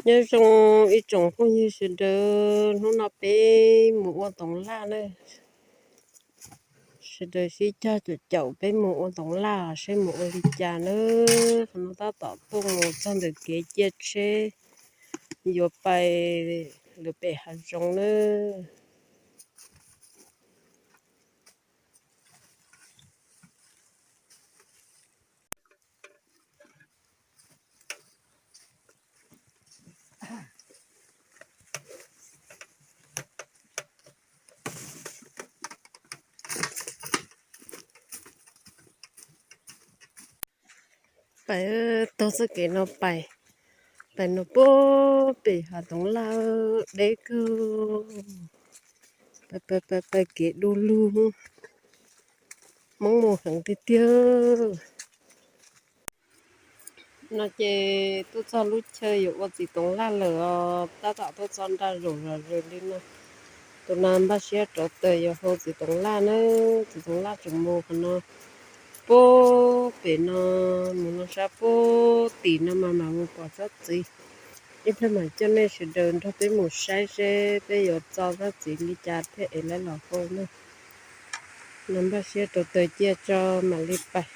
Nyob zoo ib tsoom phooj ywg sawv daws, hnub no peb mus ua toov laj na. Sawv daws sib cog caum caum peb mus ua toov laj seb mus ua li cas na. Qhov no tab tom tuaj mus txog ntawm kev cia tsheb yuav pais lawv pem hav zoov na. Pais taug txoj kev no pais, pais no puag pem hav toov laj deb kawg. Pais, pais, pais kev du lug, Hmoob mus heev tiag tiag. No ces tuaj txog lub chaw yuav ua txiv toov laj lawm os, tab tom tuaj txog nrag zaum zom zaws li no. Tus no npaj siab rauv taws yuav hau txiv toov laj na, txiv toov laj tseem mus qhov no puag pem no, mus no sab puag tim no mas mam mus pom tsob txiv. Ib pliag mam coj nej sawv daws nrog peb mus saib seb peb yuav txo tsob txiv li cas thiaj es lawv los hau na. No npaj siab rauv taws cia tso mam li pais.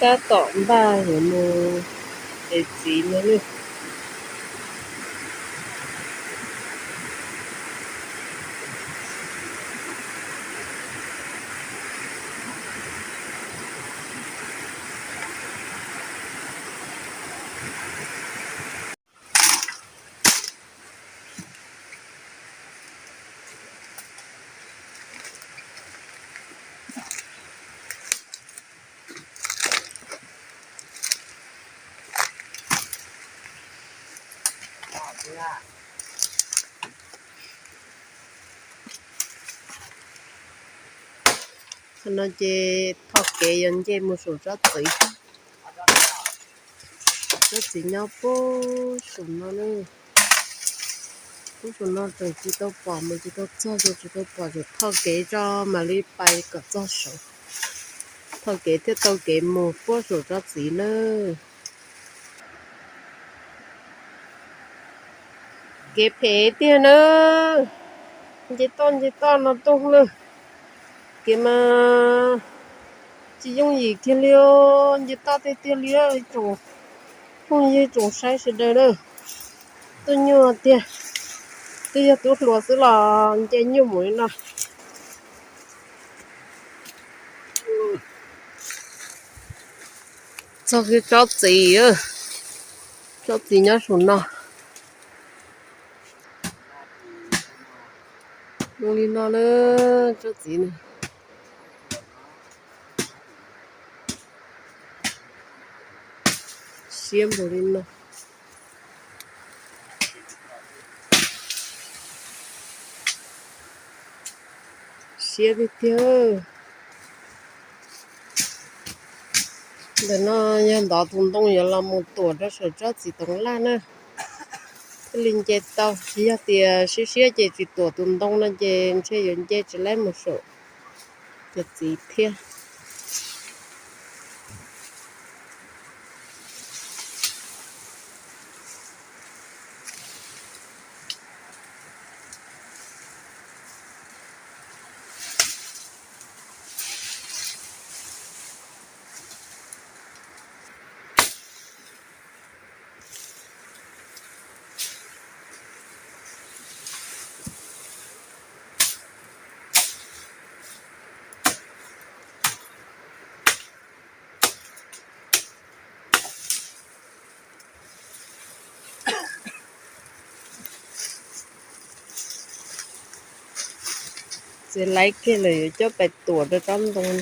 Tab tom npaj yuav mus ev txiv no nawb. Qhov no ces thoj kev yuav nce mus saum tsob txiv. Tsob txiv nyob puag saum no na. Puag saum no tseem tsis tau pom, mus tsis tau txog ces tsis tau pom, tseem thoj kev tso mam li pais kom txog saud. Thoj kev thiaj tau kev mus puag saum tsob txiv na. Kev phem tiag na. Nce toj nce toj no tuaj na. Kev mas tsis yooj yim kiag li, nce toj tiag tiag li, tsoom phooj ywg tsoom saib sawv daws na. Tuaj nyuaj tiag, twb yog tub hluas xwb los nce nyuaj mus li no. Txog kiag tsob txiv, tsob txiv nyob saum no. Zoo li no na, tsob txiv na. Siab npaum li no. Siab tiag tiag. Ntawm no yog ntov tus ntoo yuav los mus tuam rau saum tsob txiv toov laj na, thiaj li nce tau. Tsis yog tias siab siab ces tsis tuam tus ntoo no ces ntshe yuav nce tsis laib mus saum cov txiv thiab. Ces laiv kiag lawm yuav coj pais tuam rau tsob ntoo,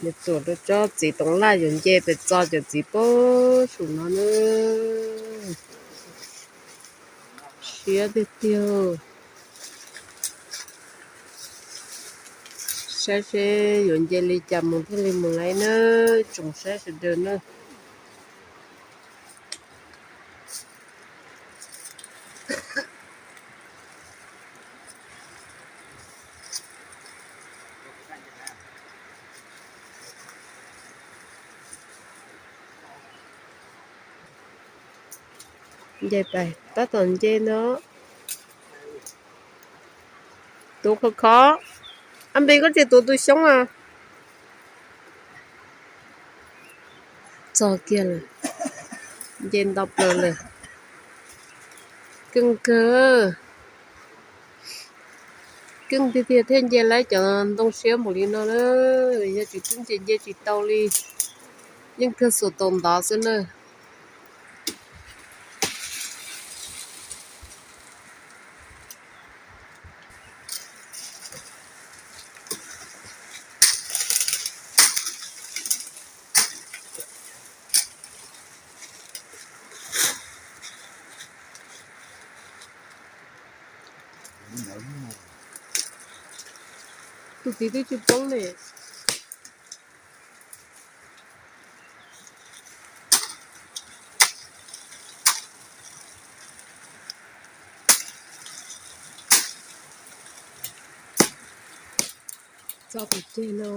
yuav tuam rau tsob txiv toov laj yuav nce pem txo cov txiv pab saum no na. Siab tiag tiag. Saib seb yuav nce li cas mus thiaj li mus laiv na, tsoom saib sawv daws na. Nce pais tab tom nce no. Tuav khov khov. Ab Npis, koj tsis tuav tus xyoob a? Txog kiag lawm. Nce nto plaws lawm. Keej kawg. Keej tiag tiag thiaj nce laiv cov ntoo siab npaum li no na. Yog tsis keej ces nce tsis tau li. Yeej kawg xuas tau ntov xwb na. Tus txiv twb tsis poob ne. Txog tus ceg no,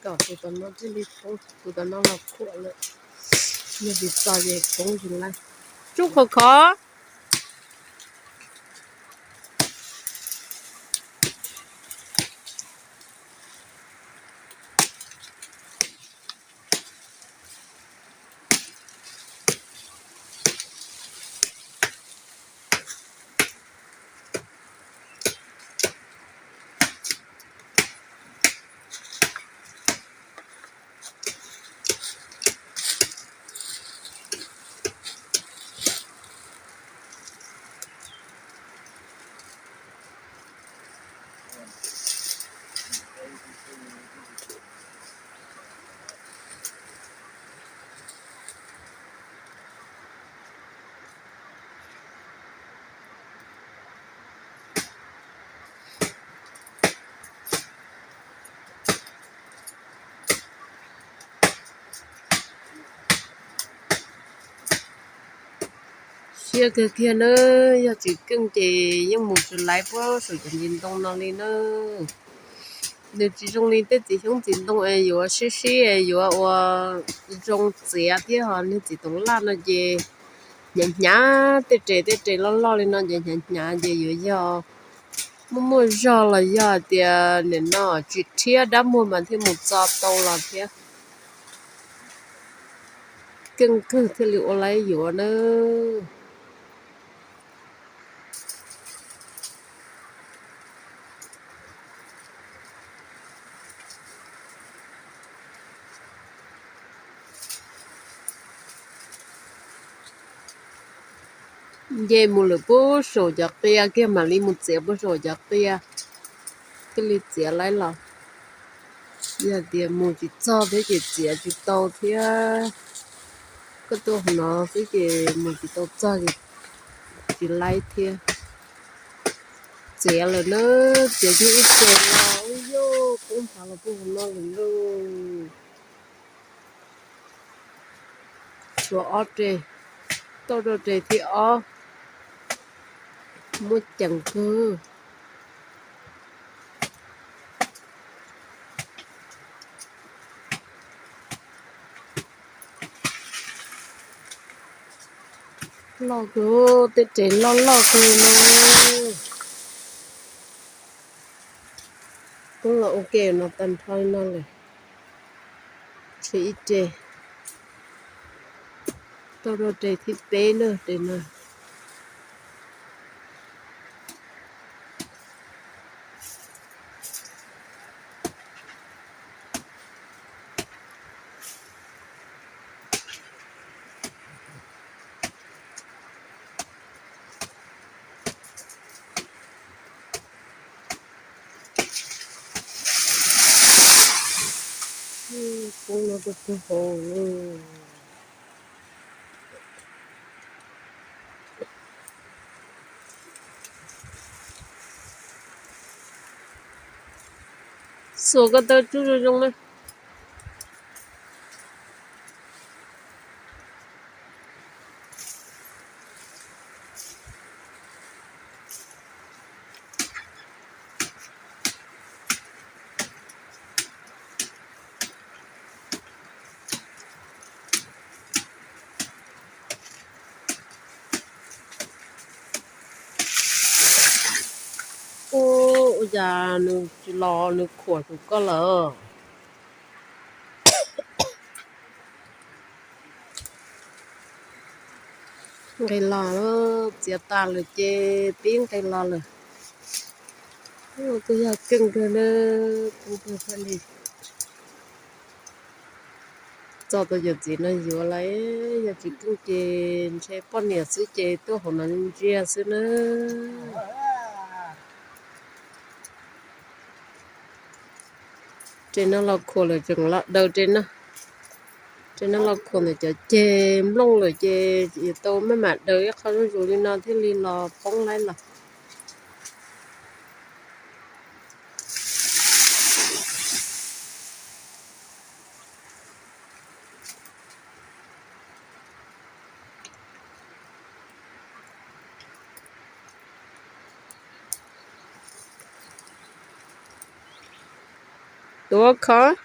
kom tus tom no thiaj li poob, tus tom no los khuam lawm. Yog tsis txog ces poob tsis laiv. Tsuj khov khov. Siab kawg kiag na, yog tsis keej ces yeej mus tsis laiv puag saum cov ntsis ntoo no li na. Nws tsis zoo li tej txiv xyoob txiv ntoo es yuav sib sib es yuav ua zoo txiav thiab, ho niag txiv toov laj no ces hnyav hnyav, tej res tej res loj loj li no ces hnyav hnyav ces yuav yog muaj muaj zog los yog hais tias nim no tsis rhiab dab muag mas thiaj mus txo tau los thiab. Keej kawg thiaj li ua laiv yuav na. Nce mus lawm puag saum cov qia kiag mam li mus txiav puag saum cov qia, thiaj li txiav laiv los. Yog tias mus tsis txog thiab ces txiav tsis tau thiab. Koj tuaj hauv no xwb ces mus tsis tau txog, tsis laiv thiab. Txiav lawm na, txiav kiag ib res los ub yog poob nthav los puag hauv no lawm lauj. Tshuav ob res, tauj rau res thib ob, muaj ceem kawg. Loj kawg, tej res loj loj kawg no. Poob los ua ke no tag nrho no lawm. Tshuav ib res, tauj rau res thib peb na, res no. Poob no kuj tug hau. Xuas ko taw tsuj zoo zoo na. Ua cas nws tsis los nws khuam tsuas koj lawm? Nqis los, txiav tas lawm ces pib nqis los lawm. Kuj yog keej kawg na, kuj thiaj li txog tau yawm txiv no yuav lawm. Yog tsis keej ces ntshe poj niam xwb ces tuaj hauv no ntsia xwb na. Tsev no los khuam lawm tseem los daws tsev no. Tsev no los khuam ntawm cov ceg nplooj lawm ces yuav tau maj mam daws ib qho zuj zus li no thiaj li los poob laib los. Tuav khov.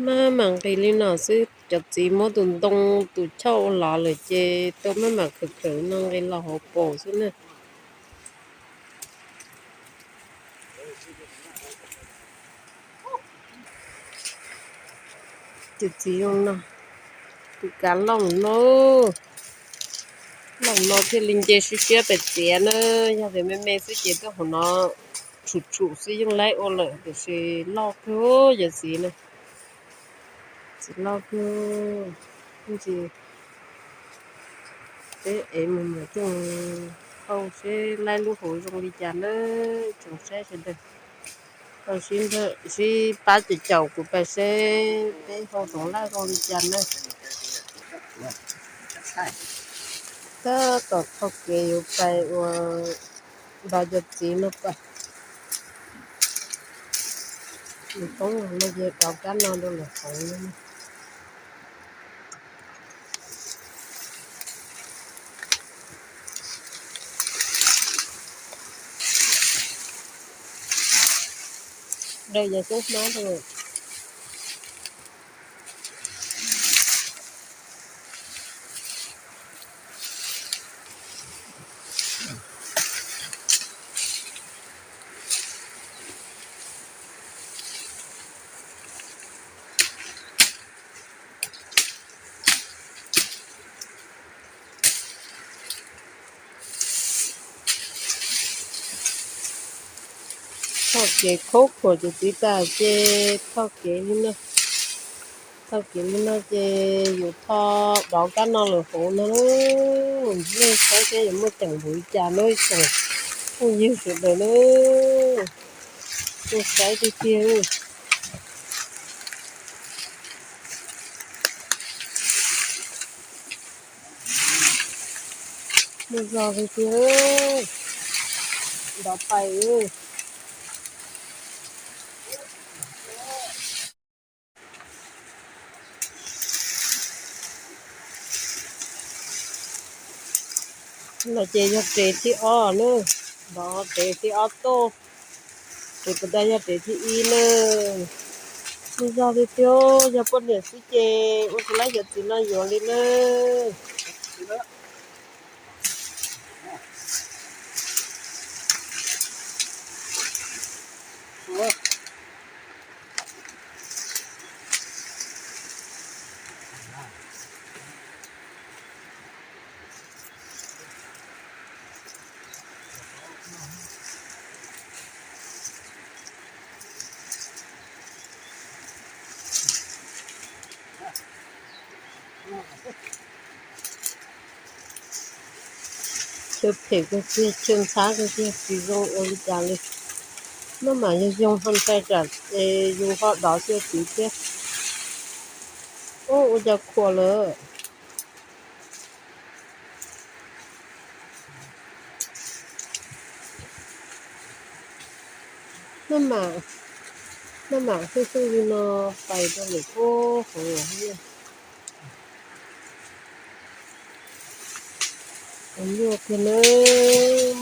Maj mam nqis li no xwb, cov txiv muab tus ntoo tus choj ua lov lawm ces tau maj mam khwv khwv no nqis los hauv paus xwb na. Tus txiv zoo no, tus kav looj no, looj no thiaj li nce siab siab pes txiav na, yog tias me me xwb ces tuaj hauv no tshum tshum xwb yeej laib ua lawm tiam sis loj kawg yawm txiv na, txiv loj kawg. Ntsis peb ev mus mus cooj hauj seb laib lub hauv zoo li cas na, tsoom saib sawv daws. Koj sib pab caum caum kuv pais seb peb hauj zoov laj zoo li cas na. Tab tom taug kev yuav pais ua nrog cov txiv no pais. Nws poob no ces rov kab no rau lawm hauv. Daws yog xub hmab rau. Thauj kev khaub khuam ces txiv tas ces thauj kev li no, thauj kev li no ces yuav tho dov kab no lawm hauv no. Nej saib seb yuav muaj ceem npaum li cas na tsoom phooj ywg sawv daws na, nej saib tiag tiag. Muaj zog tiag tiag, nrov pais. No ces yog tes thib ob na, nrov tes thib ob tuaj, tes puas tau yog tes thib ib na. Muaj zog tiag tiag, yog poj niam xwb ces ua tsis laib cov txiv no yuav li na. Phem kawg kiag, chaw ntxhab kawg kiag, tsis zoo ua li cas li. Maj mam yog yoo ho ntshai tsam es yus ho dov xyuas txiv thiab. Ub, ua cas khuam lawm. Maj mam, maj mam xwb xwb li no pais rau lawm puag hauv los. Nyuaj kawg na,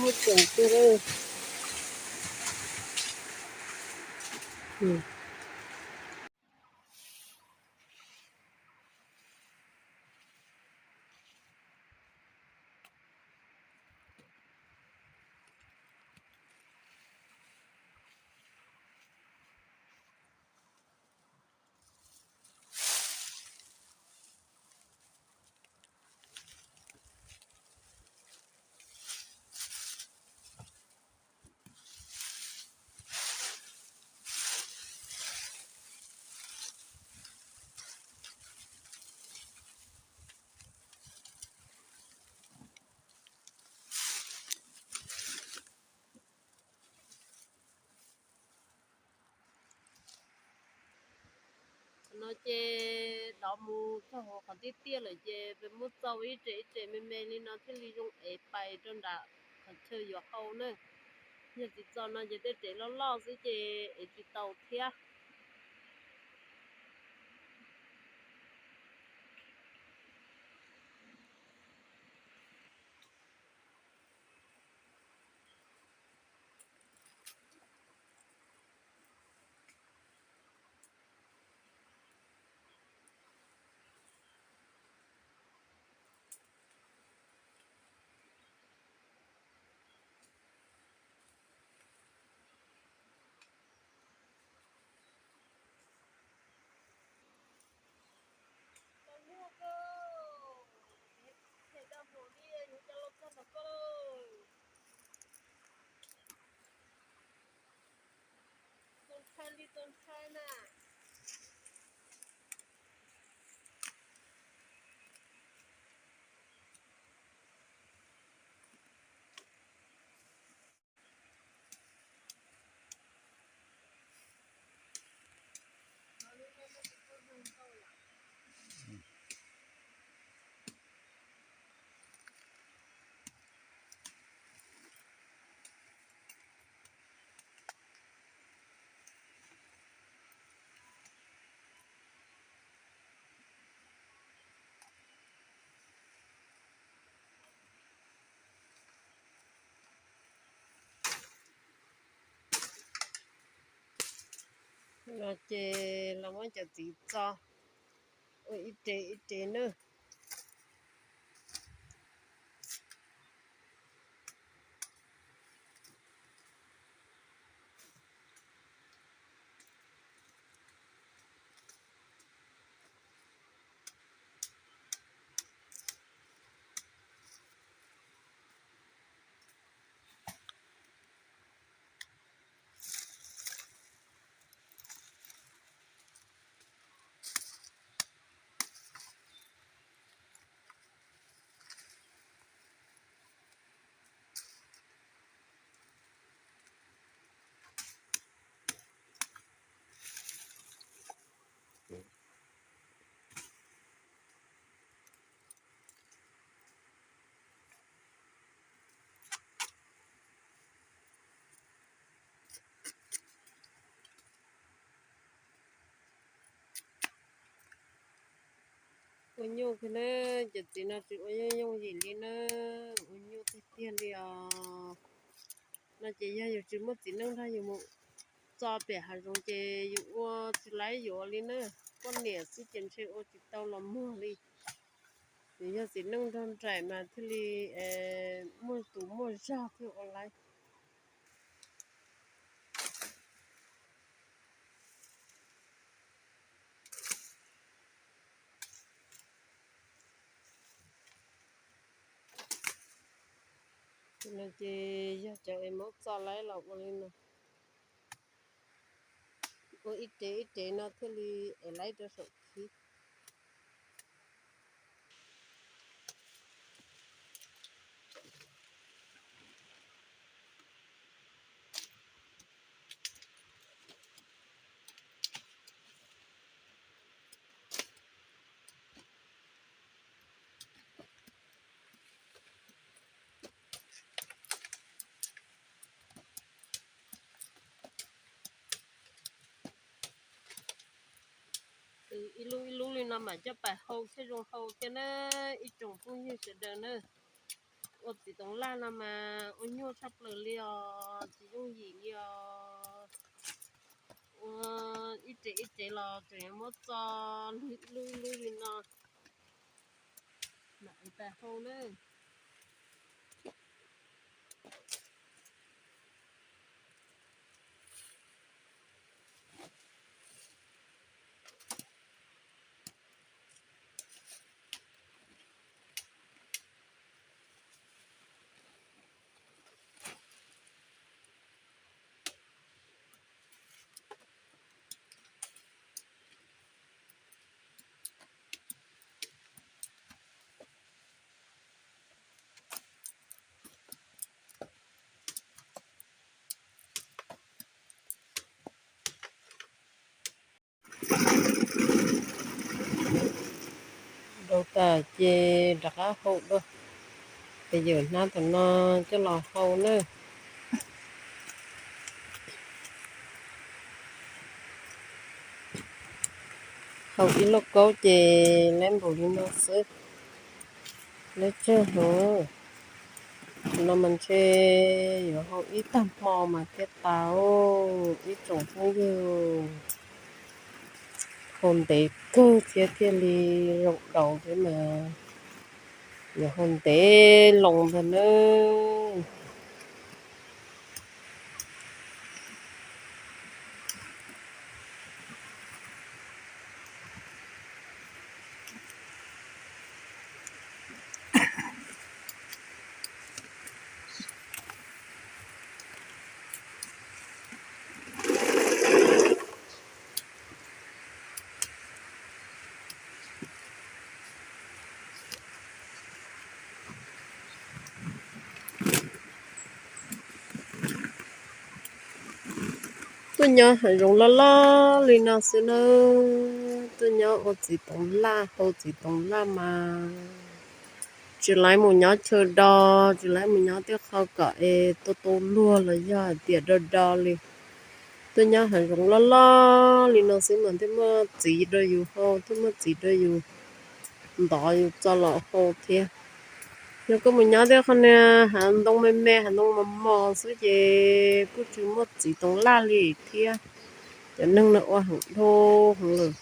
muaj tseem tiag lawm. No ces dov mus txog hauv qhov tiaj tiaj lawm ces peb muab txo ib re ib re me me li no thiaj li zoo ev pais rau nram qhov chaw yuav hau na. Yog tsis txo no ces tej re loj loj xwb ces ev tsis tau thiab. Tau nyuaj kawg, phem tau hmoov li, yuav cov los txog ntawm koj lawm. Txaus ntshai li txaus ntshai na. No ces los muab cov txiv txo ua ib re ib re na. Ua nyuaj kawg na, cov txiv no tsis ua yooj yooj yim li na, ua nyuaj tiag tiag li os. No ces yog yus tsis muaj txiv neej nrog yus mus txo pem hav zoov ces yus ua tsis laib yuav li na, poj niam xwb ces ntshe ua tsis tau los muag li. Yus yog txiv neej nrog nraim mas thiaj li muaj tus muaj zog thiaj ua laib. No ces yog cov es muab txo laib los ua li no, ua ib rev ib rev no thiaj li es laib rau saum khib. Lub ib lub li no mas coj pais hau thiaj zoo hau thiab na, ib tsoom phooj ywg sawv daws na. Ua txiv toov laj no mas ua nyuaj tshaj plaws li os, tsis yooj yim li os. Ua ib tsev ib tsev los tseem yuav muab txo lub ib lub li no mam pais hau na. Rau tas ces rov qab hau dua, ces yawm hnab tom no coj los hau na. Hau ib lauj kaub ces lab npaum li no xwb. Lab tsawg heev. Qhov no mas ntshe yuav hau ib tag hmo mas thiaj tau, ib tsoom phooj ywg. Hau ntev kawg thiab thiaj li zoo daus thiab mas, yuav hau ntev loo ntag nawb. Tuaj nyob hav zoov loj loj li no xwb na, tuaj nyob ua txiv toov laj hau txiv toov laj mas tsis laiv mus nyob chaw do, tsis laiv mus nyob tej qho kom es tau tau luag los yog hais tias do do li. Tuaj nyob hav zoov loj loj li no xwb mas thiaj muaj txiv rau yus hau, thiaj muaj txiv rau yus ntov yus txo los hau thiab. Yog koj mus nyob tej qho niag hav ntoo me me hav ntoo mos mos xwb ces kuj tsis muaj txiv toov laj li thiab. Cov neeg no ua heev dhau heev lawm.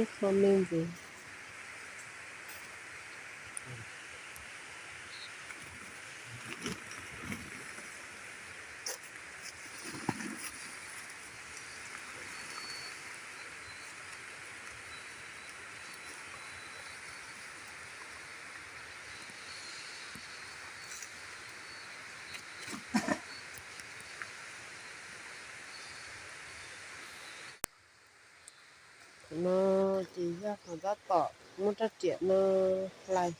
Ib qho me ntxiv. Qhov no ces yog qhov tab tom muab rab riam no hlais.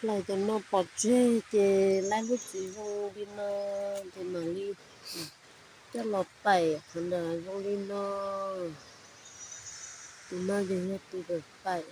Hlais cov no pov tseg ces laib lub txiv zoo li no ces mam li coj los paim qhov ntawd zoo li no. Tus no ces yog tus paim.